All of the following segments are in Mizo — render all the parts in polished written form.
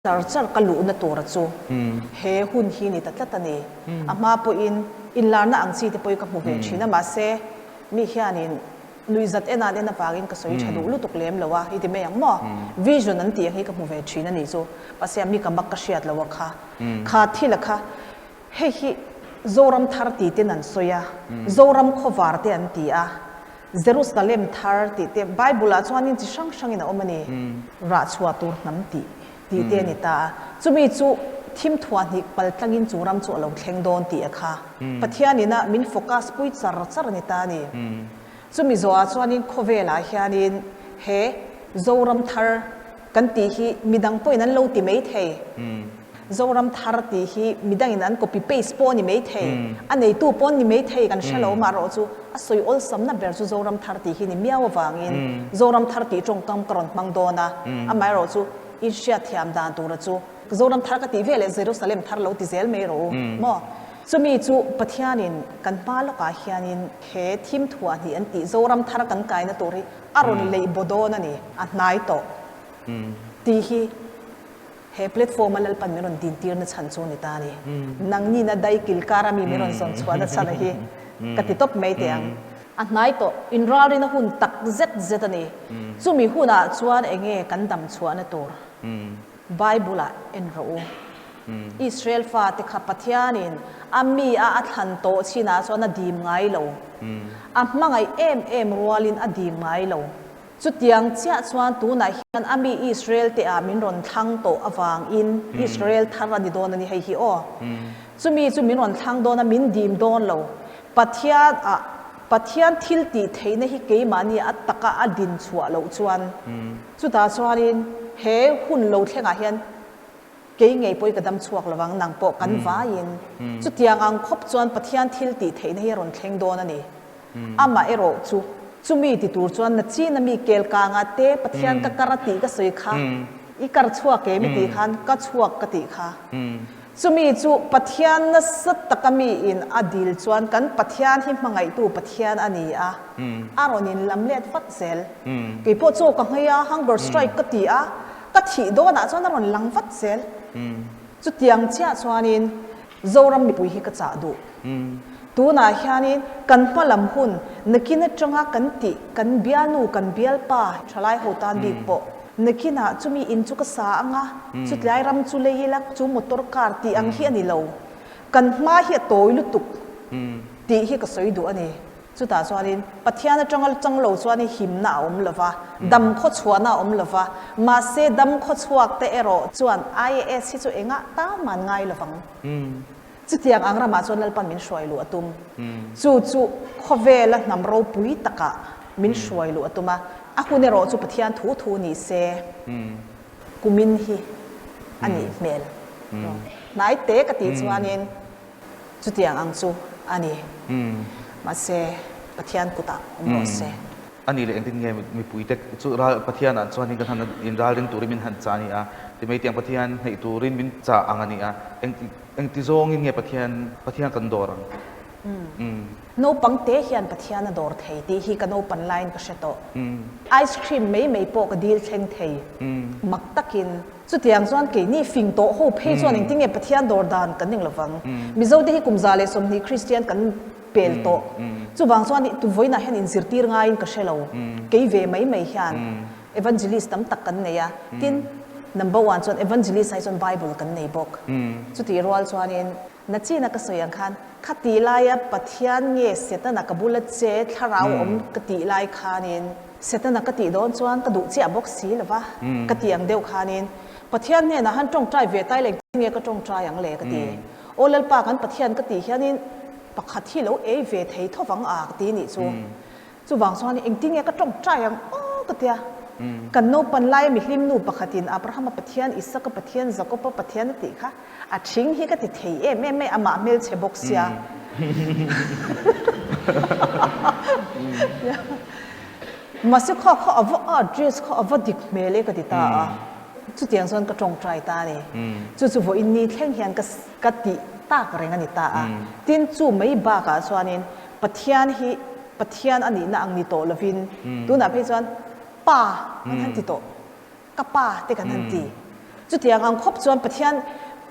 Char char ka luhna tura chu he hun hi ni ta tlat a ni. A hma pawhin inlarna ang chi te pawhin ka hmu ve thin a, mahse mi hianin nuihzat en an en avangin ka sawi tha duh lutuk lem lo a, i ti mai ang maw? Vision an tih ang hi ka hmu ve thin a nih chu, mahse a mi ka mak ka hriat lo a kha. Kha thil a kha hei hi Zoram thar ti ten an sawi a, Zoram khawvar te an ti a, Jerusalem thar tih te Bible ah chuanin chi hrang hrangin a awm a ni. Rah chhuah tur hnam tih tih te a ni ta a. Chumi chu thim thuah hnih pal tlangin chu ram chu a lo thleng dawn tih a kha. Pathian ina min focus pui char char a ni ta a ni. Chumi zawhah chuanin khawvelah hianin he Zoram thar kan tih hi midang pawhin an lo ti mai thei. Zoram thar tih hi midangin an copy paste pawh a ni mai thei, a neitu pawh an ni mai thei kan hre lo amaherawh chu a sawi awlsamna ber chu Zoram thar tih hi ni miau avangin Zoram thar tih tawngkam ka rawn hmang dawn a, amaherawh chu i hriatthiam dan tura chu Zoram thar ka tih ve leh Jerusalem thar lo ti zel mai rawh u maw? Chumi chu Pathianin kan hma lawkah hianin he thim thuah hnih an tih Zoram thar kan kaina tur hi a rawn leih baw dawn a ni, a hnai tawh tih hi. He platform a Lalpan min rawn din tirna chhan chu a ni ta a ni. Nangnin a dai kil kar a mi min rawn zawn chhuahna chhan a hi ka ti tawp mai teh ang. A hnai tawh, inralrina hun tak zet zet a ni. Chumi hunah chuan enge kan dam chhuahna tur? Bible ah en rawh u. Israel fate kha Pathianin a mi a a thlan tawh chinah chuan a dim ngai lo. A hmangaih em em rualin a dim ngai lo. Chutiang chiah chuan tunah hian a mi Israel te ah min rawn thlang tawh avangin Israel thar a ni dawn a ni hei hi aw. Chumi chu min rawn thlang dawn a, min dim dawn lo. Pathian ah Pathian thil tih theihna hi keimahni a taka a din chhuah loh chuan chutah chuanin he hun lo thlengah hian Kei ngei pawh i ka dam chhuak lo vang, nang pawh kan vaiin. Chutiang ang khawp chuan Pathian thil tih theihna hi a rawn thleng dawn a ni. Amah erawh chu, chumi ti tur chuan na chin a mi kel kanga te Pathian ka kar a tih ka sawi kha, i kar chhuak em i tih khan ka chhuak ka tih kha. Chumi chu Pathian nasa taka mi in a dil chuan kan Pathian hi hmangaihtu Pathian a ni a, a rawn in lam let vat zel. Kei pawh chaw ka nghei a, hunger strike ka ti a, Ka thih dawnah chuan a rawn lang vat zel. Chutiang chiah chuanin Zoram mipui hi ka chah duh. Tunah hianin kan hma lam hun nakin atanga kan tih kan bialnu kan bialpa thalai ho tan bik pawh nakinah chumi in chu ka sa anga chutlai ram chu lei ila chu motor car tih ang hi a ni lo. Kan hma hi a tawi lutuk tih hi ka sawi duh a ni. Chutah chuanin Pathian atanga chang lo chuanin himna a awm lova, dam khawchhuahna a awm lova, mahse dam khawchhuak te erawh chuan IAS hi chu engah tan man ngai lovang. Chutiang ang ramah chuan Lalpan min hruai luh a tum. Chu chu khawvela hnam ropui takah min hruai luh a tum a, a hun erawh chu Pathian thu thu ni se kumin hi a nih hmel. Hnai te ka tih chuanin Chutiang ang chu a ni. Mahse, Pathian kutah awm rawh se. A nih leh engtin nge mipuite chu ral Pathianah chuanin kan han inralring turin min han chah a ni a, ti mai tiang Pathian hneih turin min chah ang a ni a, engti engti zawngin nge Pathian Pathian kan dawr ang? Naupang te hian Pathian a dawr thei tih hi ka naupan laiin ka hre tawh. Ice cream mai mai pawh ka dil thleng thei. Mak takin. Chutiang chuan keini fing tawh ho phei chuan engtin nge Pathian dawr dan kan ning lovang. Mizo te hi kum 120 Kristian kan pel tawh. Chuvang chuan tuvawiinah hian inzirtir ngaiin ka hre lo. Kei ve mai mai hian Evangelist tam tak kan nei a. Tin, number one chuan Evangelist ai chuan Bible kan nei bawk. Chutih rual chuanin Nachina ka sawi ang khan kha tih laia Pathian nge Setana ka bula che thlarau awm ka tih lai khanin Setana ka tih dawn chuan ka duh chiah bawk si lo va, ka tih ang deuh khanin Pathian hnenah han tawngtai ve tai leh nge ka tawngtai ang le ka ti. Aw Lalpa kan Pathian ka tih hianin pakhat hi lo ei ve thei tho vang a ka ti nih chu. Chuvang chuan engtin nge ka tawngtai ang aw ka tia. Kan naupan laia mihlim nu pakhatin Abrahama Pathian, Isaka Pathian, Jakoba Pathian a tih kha a thing hi ka ti thei em em mai, amah hmelchhe bawk sia. Mahse kha kha a va address kha a va dik hmel e ka ti ta a. Chutiang chuan ka tawngtai ta a ni. Chu chu vawiin ni thleng hian ka ka tih tak reng a ni ta a. Tin chu mai bakah chuanin Pathian hi Pathian a nihna ang ni tawh lovin tunah phei chuan Pa kan han ti tawh, ka Pa te kan han ti. Chutiang ang khawp chuan Pathian,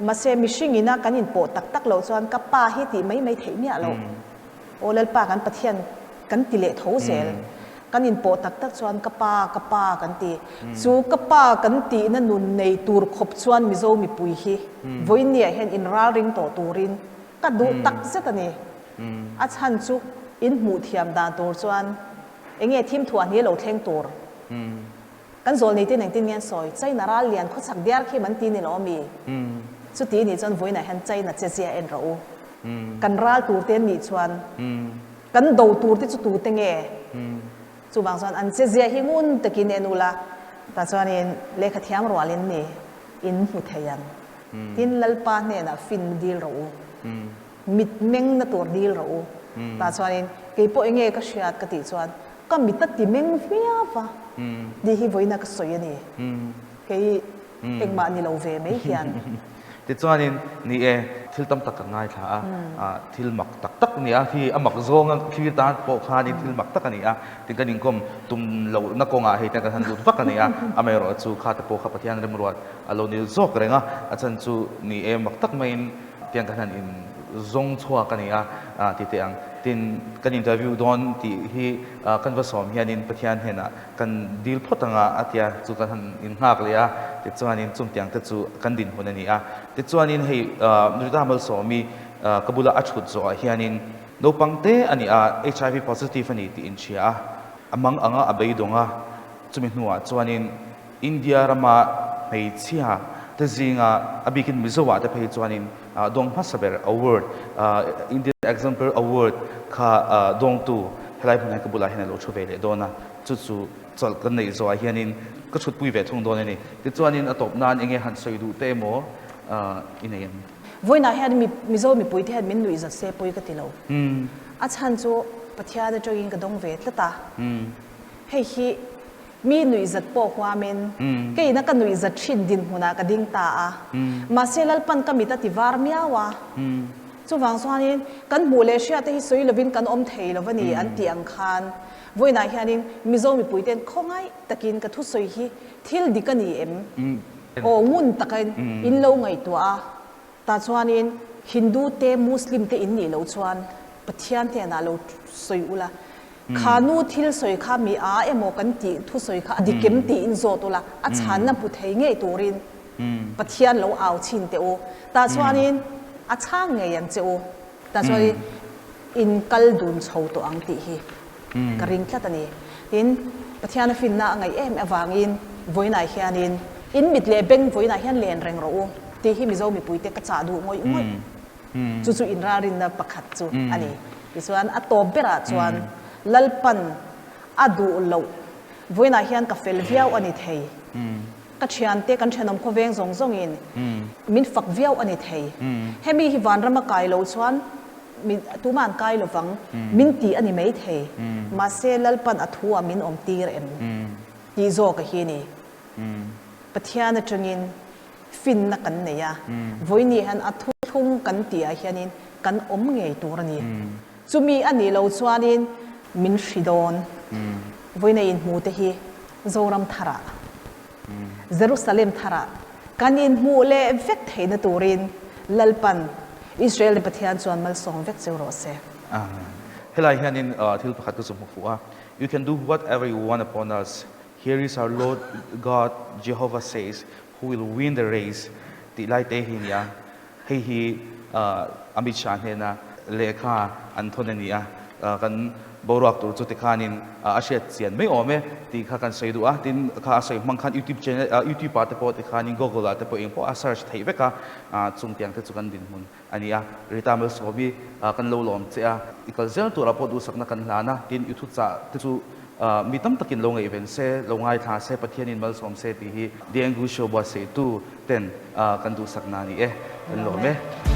mahse mihring ina kan inpawh tak tak loh chuan ka Pa hi tih mai mai theih miah loh. Aw Lalpa kan Pathian kan ti leh tho zel. Kan inpawh tak tak chuan ka Pa, ka Pa kan ti. Chu ka Pa kan tihna nun nei tur khawp chuan Mizo mipui hi vawiinniah hian inralring tawh turin ka duh tak zet a ni. A chhan chu in hmuh thiam dan tur chuan enge thim thuah hni lo thleng tur. Kan zawlnei ten engtin nge an sawi? China ral lian khawchhak diar khi man ti ni lo ami? Chuti nih chuan vawiinah hian China che zia en rawh u. Kan ral tur te an nih chuan kan do tur te chu tu te nge? Chuvang chuan an che zia hi ngun takin en ula, tah chuanin lehkha thiam rual in ni in hmu thei ang. Tin, Lalpa hnenah fin dil rawh u. Mit meng na tur dil rawh u. Tah chuanin kei pawh enge ka hriat ka tih chuan ka mit a ti meng viau va, tih hi vawiina ka sawi a ni. Kei engmah ni lo ve mai hian. Tichuanin, ni e, thil tam tak ka ngaithla a, thil mak tak tak a ni a, khi a mak zawnga thlir tan pawh khanin thil mak tak a ni a, tin kan inkawm tum lohna kawngah hei te kan han lut vak a ni a, amaherawhchu kha te pawh kha Pathian remruat a lo ni zawk reng a, a chhan chu ni e, mak tak maiin Tiang ka hlan in zawng chhuak a ni a ti teh ang. Tin, kan interview dawn tih hi kan va sawm hianin Pathian hnenah kan dil phawt ang a, a tia chu kan han in nghak leh a. Tichuanin chungtiang te chu kan dinhmun a ni a. Tichuanin hei Rita Malsawmi ka bula a thut zawhah hianin naupang te a ni a, HIV positive a ni tih in hria a, a mang ang a, a beidawng a. Chumi hnuah chuanin India rama hmeichhia te zinga a bikin Mizo ah te phei chuanin dawng hmasa ber award, Indian Exemplar Award kha dawngtu helai hmunah hian ka bulah hian a lo thu ve leh dawn a, chu chu chawlh kan neih zawhah hianin ka chhutpui ve thung dawn a ni. Tichuanin a tawp nan enge han sawi duh te emaw i nei em? Vawiinah hian Mizo mipui te hian min nuih zat se pawi ka ti lo. A chhan chu Pathian atangin ka dawng ve tlat a. Hei hi Mi nuihzat pawh huamin keina ka nuihzat thin dinhmunah ka ding ta a. Mahse Lalpan ka mit a ti var miau a. Chuvang chuanin kan hmuh leh hriate hi sawi lovin kan awm thei lo a ni an tih ang khan vawiinah hianin Mizo mipuite'n khawngaih takin ka thusawi hi thil dik a ni em? Aw ngun takin in lo ngaihtuah a. Tah chuanin Hindu te Muslim te in nih loh chuan Pathian hnenah lo sawi ula, kha nu thil sawi kha mi a emaw kan tih thusawi kha a dik em tiin zawt ula, a chhanna hmu thei ngei turin Pathian lo au chhin teh u. Tah chuanin a chhang ngei ang che u. Tah chuanin in kal dun chho tawh ang tih hi ka ring tlat a ni. Tin, Pathian a finna a ngaih em avangin vawiinah hianin in mit leh beng vawiinah hian len reng rawh u tih hi Mizo mipuite ka chah duh ngawih ngawih. Chu chu inralrinna pakhat chu a ni. Tichuan a tawp berah chuan Lalpan a duh loh vawiinah hian ka fel viau a ni thei. Ka thiante, kan thenawm khawveng zawng zawngin min fak viau a ni thei. Hemi hi vanram a kai loh chuan Mi tumah an kai lovang, min ti a ni mai thei. Mahse, Lalpan a thu ah min awm tir em? Tih zawk a hi ni. Pathian atangin finna kan nei a, vawiini hian a thuthlung kan tih ah hianin kan awm ngei tur a ni. Chumi a nih loh chuanin min hri dawn. Vawiina inhmu te hi Zoram tharah, Jerusalem tharah kan inhmuh leh vek theihna turin Lalpan Israel-te Pathian chuan malsawm vek cheu rawh se. Amen. Helai hianin thil pakhat ka zu hmu fuh a, You can do whatever you want upon us, here is our Lord God Jehovah says, who will win the race tih lai te hi a ni a. Hei hi Amit Shah hnena lehkha an thawn a ni a, kan boruak tur chu tikhanin a hriat chian mai awm e tih kha kan sawi duh a. Tin, kha a sawi hmang khan YouTube channel, YouTube ah te pawh tikhanin Google ah te pawh eng pawh a search theih vek a, chung tiang te chu kan dinhmun a ni a. Rita Malsawmi kan lo lawm che a, i kal zel turah pawh duhsakna kan hlan a, tin i thuchah te chu Mi tam takin lo ngaihven se, lo ngaithla se, Pathianin malsawm se tih hi Diangu Show buatsaihtu ten kan duhsakna a ni e. Kan lawm e.